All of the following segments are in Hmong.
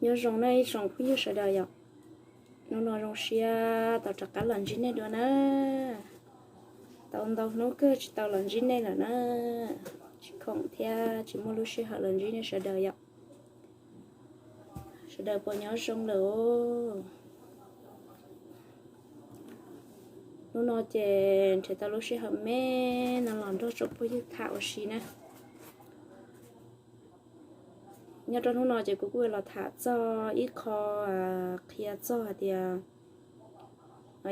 Nyob zoo nej ib tsoom phooj ywg sawv daws yom. Hnub no zoo siab tau rov qab los ntsib nej dua na. Tau ntau hnub kawg tsis tau los ntsib nej lawm na. Tsis khoom thiab tsis muaj lub sij hawm los ntsib nej sawv daws yom. Sawv daws puas nyob zoo lawm? Hnub no ces nrhiav tau lub sij hawm me no los nrog tsoom phooj ywg tham ua si na. Nyob rau hnub no ces kuv kuj los tham txog ib qho, qhia txog hais tias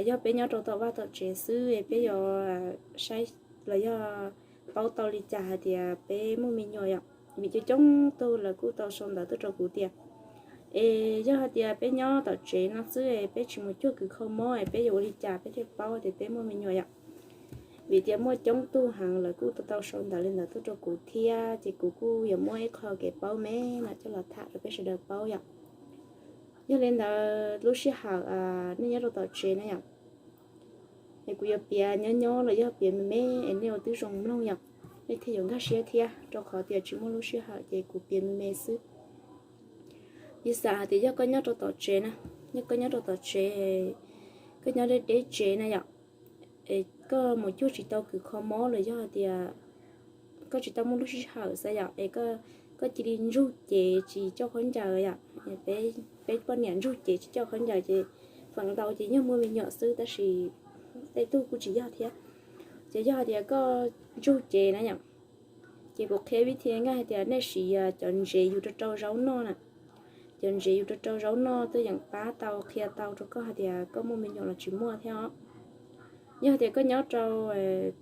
yog peb nyob rau tom vaj tom tsev xwb peb yuav saib los yog paub tau li cas hais tias peb muaj me nyuam yom. Vim coob coob tug lawv kuj tau sau ntawv tuaj rau kuv tias, es yog hais tias peb nyob tom tsev no xwb peb tsis mus cuag kws kho mob es peb yuav ua li cas peb thiaj paub tias peb muaj me nyuam yom. Vim tias muaj coob tug heev lawv kuj tau sau ntawv li ntawd tuaj rau kuv thiab ces kuv kuj yuav muab ib qho kev paub me no coj los tham rau peb sawv daws paub yom. Yog li ntawd lub sij hawm nej nyob rau tom tsev na yom, es kuv yuav piav nyob nyob los yog piav me me es nej ua tib zoo mloog yom, nej thiaj yuav nkag siab thiab, rau qhov tias tsis muaj lub sij hawm ces kuv piav me me xwb. Piv xam hais tias yog koj nyob rau tom tsev na, yog koj nyob rau tom tsev, koj nyob deb deb tsev na yom, es koj mus cuag tsis tau kws kho mob los yog hais tias koj tsis tau muaj lub sij hawm xav yom, es koj cia li ntsug cev tsis coj khaub ncaws yom. Peb poj niam ntsug cev tsis coj khaub ncaws ces feem ntau ces yog muaj me nyuam xwb tab sis tej tug kuj tsis yog thiab. Ces yog hais tias koj ntsug cev na yom, ces kuv qhia vib thi nqaij hais tias nej siv cov ntsev yus rau rau zaub noj na. Cov ntsev yus rau rau zaub noj twb yeej pab tau qhia tau rau koj hais tias koj muaj me nyuam los tsis muaj thiab os. Yog hais tias koj nyob rau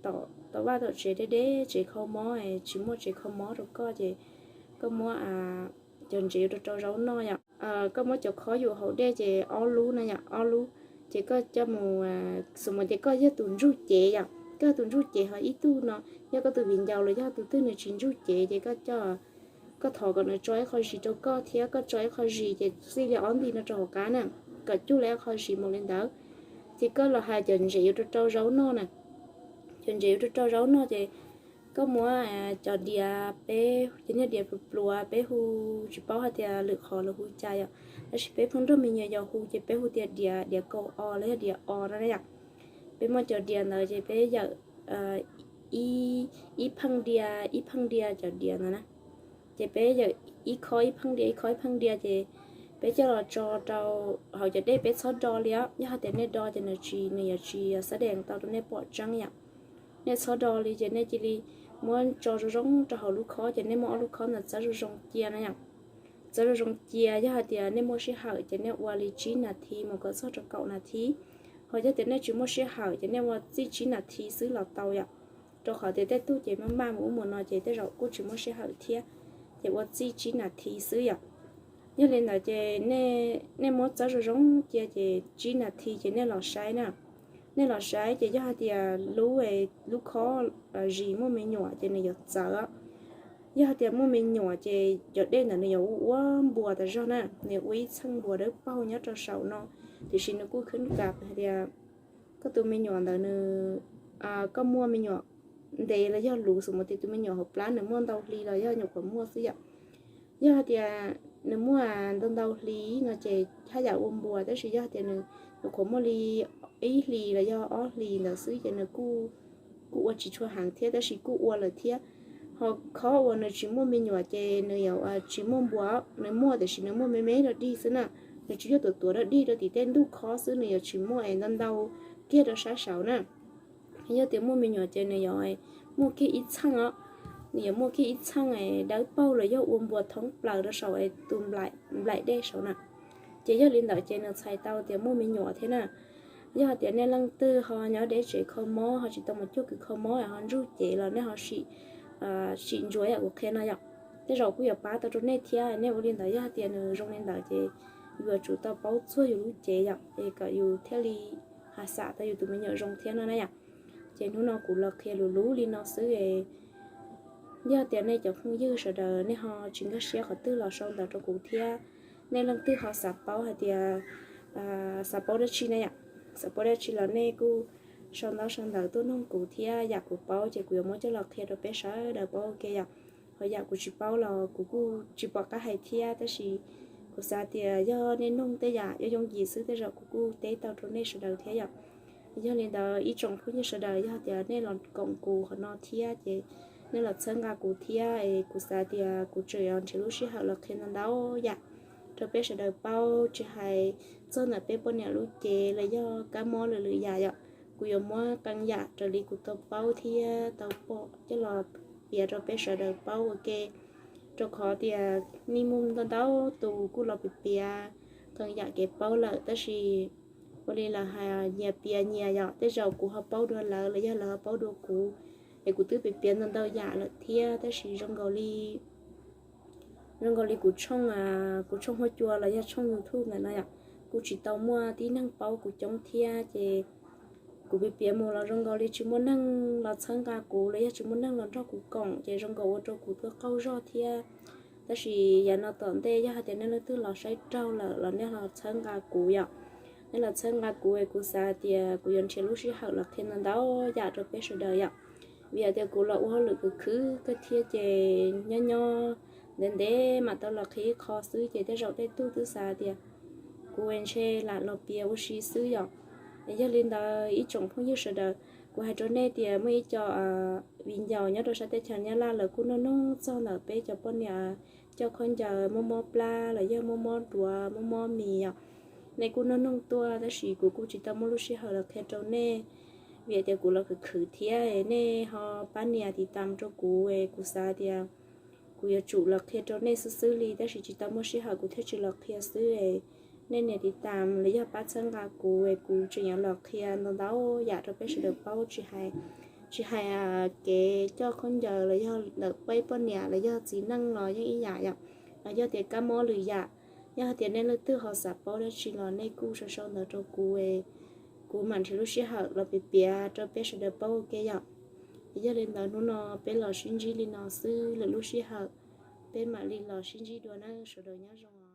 tom vaj tom tsev deb deb tsev kho mob, tsis muaj tsev kho mob rau koj ces koj muab cov ntsev yus rau rau zaub noj yom. Koj muab cov khob yus haus dej ces ob lub no yom, ob lub. Ces koj coj mus, xus mus tias koj yog tus ntsug cev yom, koj yog tus ntsug cev ho ib tug no, yog koj tus viv ncaus los yog tus twg nws tsis ntsug cev ces koj thov kom nws tso ib qho zis rau koj thiab koj tso ib qho zis ces txij li ob nti no rau hauv qab na, kom cuag li ib qho zis mus li ntawd. Ces koj los hais cov ntsev yus rau rau zaub noj na. Cov ntsev yus rau rau zaub noj ces koj muab cov diav peb, cov niag diav pluav pluav peb hu, tsis paub hais tias lwm qhov lawv hu cas yom, tab sis peb pheej nrog me nyuam yaus hu ces peb hu tias diav, diav kaus os los yog diav os no na yom. Peb muab cov diav ntawd ces peb yawm ib pheej diav ib pheej diav cov diav ntawd na. Ces peb yawm ib khob ib pheej diav ib khob ib pheej diav ces peb coj los tso rau hauv cov dej, peb txhob do li os. Yog hais tias nej do ces nws tsis, nws yuav tsis xab dees tau rau nej pom tseeb yom. Nej txhob do li ces nej cia li muab tso zoo zoo rau hauv lub khob ces nej muab ob lub khob ntawd txawb zoo zoo cia na yom. Txawb zoo zoo cia, yog hais tias nej muaj sij hawm ces nej ua li tsib nas this mus kom txog rau kaum nas this. Ho yog tias nej tsis muaj sij hawm ces nej ua txij tsib nas this xwb los tau yom. Rau qhov tias tej tug ces maj maj mus ub mus no ces tej zaum kuj tsis muaj sij hawm thiab, ces ua txij tsib nas this xwb yom. Yog li ntawd ces nej muab txawb zoo zoo cia ces tsib nas this ces nej los saib na. Nej los saib ces yog hais tias lub, lub khob zis muaj me nyuam ces nws yuav txawv. Yog hais tias muaj me nyuam ces cov dej ntawd nws yuav ua ua npuas tas zog na, nws yuav ua ib txheej npuas dawb paug nyob rau saum no, tiam sis nws kuj khwb kam hais tias koj tus me nyuam ntawd nws, koj muaj me nyuam ntev los yog luv, xus mus tias tus me nyuam hauv plab nws muaj ntau hli los yog nyuam qhuav muaj xwb yom. Yog hais tias nws muaj ntau ntau hli no ces haj yam ua npuas, tab sis yog hais tias nws nyuam qhuav muaj li ib hlis los yog ob hlis ntawd xwb ces nws kuj ua tsis tshua heev thiab, tab sis kuj ua lawm thiab. Ho khob uas nws tsis muaj me nyuam ces nws yuav tsis muaj npuas, nws muaj tiam sis nws muaj me me rau dig xwb na. Nws tsis yog tuav tuav rau dig rau tim tej ntug khob xwb, nws yuav tsis muaj es ntau ntau kiag rau sab saud na. Yog tias muaj me nyuam ces nws yuav muaj kiag ib txheej os, nws yuav muaj kiag ib txheej dawb paug los yog ua npuas thoob plaws rau saum es tus nplaim dej saud na. Ces yog li ntawd ces nws txhais tau tias muaj me nyuam thiab na. Yog hais tias nej leej twg ho nyob deb tsev kho mob ho tsis tau mus cuag kws kho mob ho ntsug cev los nej ho sim ntsuas yam kuv qhia no yom, tej zaum kuj yuav pab tau rau nej thiab. Nej ua li ntawd yog hais tias nws zoo li ntawd ces yus yuav tsum tau paub txuag yus lub cev yom, es kom yus thiaj li ho xam tau yus tus me nyuam zoo thiab no na yom. Ces hnub no kuv los qhia luv luv li no xwb. Yog tias nej cov phooj ywg sawv daws nej ho tsis nkag siab qhov twg los sau ntawv rau kuv thiab. Nej leej twg ho xav paub hais tias xav paub dab tsi na yom, xav paub dab tsi los nej kuj sau ntaub sau ntawv tuaj noog kuv thiab, yam kuv paub ces kuv yuav muab coj los qhia rau peb sawv daws paub ua ke yom. Ho yam kuv tsis paub los kuv kuj tsis pom qab hais thiab, tab sis Kuv xav tias yog nej nug tej yam yooj yooj yim xwb tej zaum kuv kuj teb tau rau nej sawv daws thiab yom. Yog li ntawd ib tsoom phooj ywg sawv daws, yog tias nej los koom kuv qhov no thiab ces nej los txhawb nqa kuv thiab es kuv xav tias kuv tseem yuav nrhiav lub sij hawm los qhia ntau ntau yam rau peb sawv daws paub, tsis hais txog ntawm peb poj niam lub cev los yog kab mob lwm lwm yam yom. Kuv yuav muab qee yam raws li kuv tau paub thiab tau pom coj los piav rau peb sawv daws paub ua ke, rau qhov tias nej muaj ntau ntau tus kuj los piav piav qee yam kev paub lawm, tab sis ua li lawv hais nyias piav nyias yom, tej zaum kuv ho paub dua lawv los yog lawv ho paub dua kuv, es kuv twb piav piav ntau ntau yam lawm thiab, tab sis zoo nkaus li zoo nkaus li kuv tshooj, kuv tshooj huab cua los yog tshooj YouTube ntawm no yom, kuj tsis tau muaj tib neeg paub kuv coob thiab ces kuv piav piav mus los zoo nkaus li tsis muaj neeg los txhawb nqa kuv los yog tsis muaj neeg los nrog kuv koom ces zoo nkaus ua rau kuv tuaj qaug zog thiab. Tab sis yav no tom ntej yog hais tias nej leej twg los saib raug lawm los nej los txhawb nqa kuv yom. Nej los txhawb nqa kuv es kuv xav tias kuv yuav nrhiav lub sij hawm los qhia ntau ntau yam rau peb sawv daws yom. Vim hais tias kuv los ua hauj lwm khwv khwv kawg thiab ces nyob nyob ntev ntev mam tau los qhia ib qho xwb ces tej zaum tej tug twb xav tias kuv es ntshe lam los piav ua si xwb yom. Yog li ntawd ib tsoom phooj ywg sawv daws, kuv hais rau nej tias muaj ib co viv ncaus nyob rau sab teb chaws Nyab Laj lawv kuj nug nug txog ntawm peb cov poj niam coj khaub ncaws mob mob plab los yog mob mob duav mob mob mis yom. Nej kuj nug nug tuaj tab sis kuv kuj tsis tau muaj lub sij hawm los qhia rau nej, vim tias kuv los khwv khwv thiab. Nej ho pab nias tiv tam rau kuv es kuv xav tias kuv yuav tsum los qhia rau nej xwb xwb li, tab sis tsis tau muaj sij hawm kuv thiaj tsis los qhia xwb. Nej nias tiv tam los yog pab txhawb nqa kuv es kuv tseem yuav los qhia ntau ntau yam rau peb sawv daws paub, tsis hais, tsis hais kev coj khaub ncaws los yog ntawm peb poj niam los yog txiv neej los yeej ib yam yom, los yog tias kab mob lwm yam. Yog hais tias nej leej twg ho xav paub dab tsi los nej kuj sau sau ntawv rau kuv es kuv mam nrhiav lub sij hawm los piav piav rau peb sawv daws paub ua ke yom. Yog li ntawd hnub no peb los sib ntsib li no xwb, lwm lub sij hawm peb mam li los sib ntsib dua nawb, sawv daws nyob zoo.